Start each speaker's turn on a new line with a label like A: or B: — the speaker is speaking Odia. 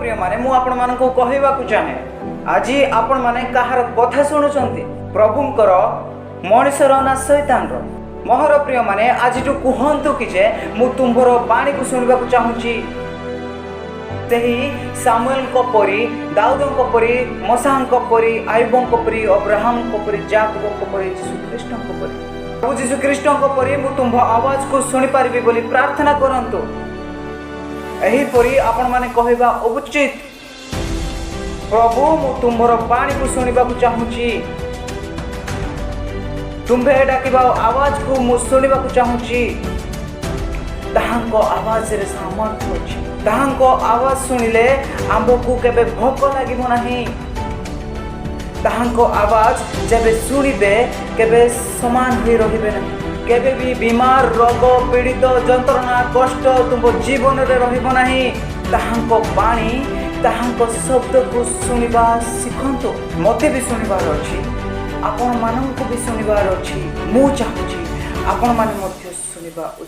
A: ପ୍ରିୟମାନେ, ମୁଁ ଆପଣମାନଙ୍କୁ କହିବାକୁ ଚାହେଁ, ଆଜି ଆପଣମାନେ କାହାର କଥା ଶୁଣୁଛନ୍ତି? ପ୍ରଭୁଙ୍କର, ମଣିଷର ନା ଶୈତାନର? ମୋହର ପ୍ରିୟମାନେ, ଆଜିଠୁ କୁହନ୍ତୁ କି ଯେ ମୁଁ ତୁମ୍ଭର ବାଣୀକୁ ଶୁଣିବାକୁ ଚାହୁଁଛି। ସେହି ସାମୁଏଲଙ୍କ ପରି, ଦାଉଦଙ୍କ ପରି, ମୋଶାଙ୍କ ପରି, ଆୟୁବଙ୍କ ପରି, ଅବ୍ରାହମଙ୍କ ପରି, ଜାକୁବଙ୍କ ପରି, ଯୀଶୁ ଖ୍ରୀଷ୍ଟଙ୍କ ପରି, ପ୍ରଭୁ ଯୀଶୁ ଖ୍ରୀଷ୍ଟଙ୍କ ପରି ମୁଁ ତୁମ୍ଭ ଆୱାଜକୁ ଶୁଣିପାରିବି ବୋଲି ପ୍ରାର୍ଥନା କରନ୍ତୁ। ଏହିପରି ଆପଣମାନେ କହିବା ଉଚିତ, ପ୍ରଭୁ, ମୁଁ ତୁମ୍ଭର ବାଣୀକୁ ଶୁଣିବାକୁ ଚାହୁଁଛି। ତୁମ୍ଭେ ଡାକିବା ଆୱାଜକୁ ମୁଁ ଶୁଣିବାକୁ ଚାହୁଁଛି। ତାହାଙ୍କ ଆୱାଜରେ ସାମର୍ଥ୍ୟ ଅଛି। ତାହାଙ୍କ ଆୱାଜ ଶୁଣିଲେ ଆମ୍ଭକୁ କେବେ ଭୋକ ଲାଗିବ ନାହିଁ। ତାହାଙ୍କ ଆୱାଜ ଯେବେ ଶୁଣିବେ, କେବେ ସମାନ ହୋଇ ରହିବେ ନାହିଁ। କେବେ ବି ବିମାର, ରୋଗ, ପୀଡ଼ିତ, ଯନ୍ତ୍ରଣା, କଷ୍ଟ ତୁମ୍ଭ ଜୀବନରେ ରହିବ ନାହିଁ। ତାହାଙ୍କ ବାଣୀ, ତାହାଙ୍କ ଶବ୍ଦକୁ ଶୁଣିବା ଶିଖନ୍ତୁ। ମୋତେ ବି ଶୁଣିବାର ଅଛି, ଆପଣମାନଙ୍କୁ ବି ଶୁଣିବାର ଅଛି। ମୁଁ ଚାହୁଁଛି ଆପଣମାନେ ମଧ୍ୟ ଶୁଣିବା ଉଚିତ।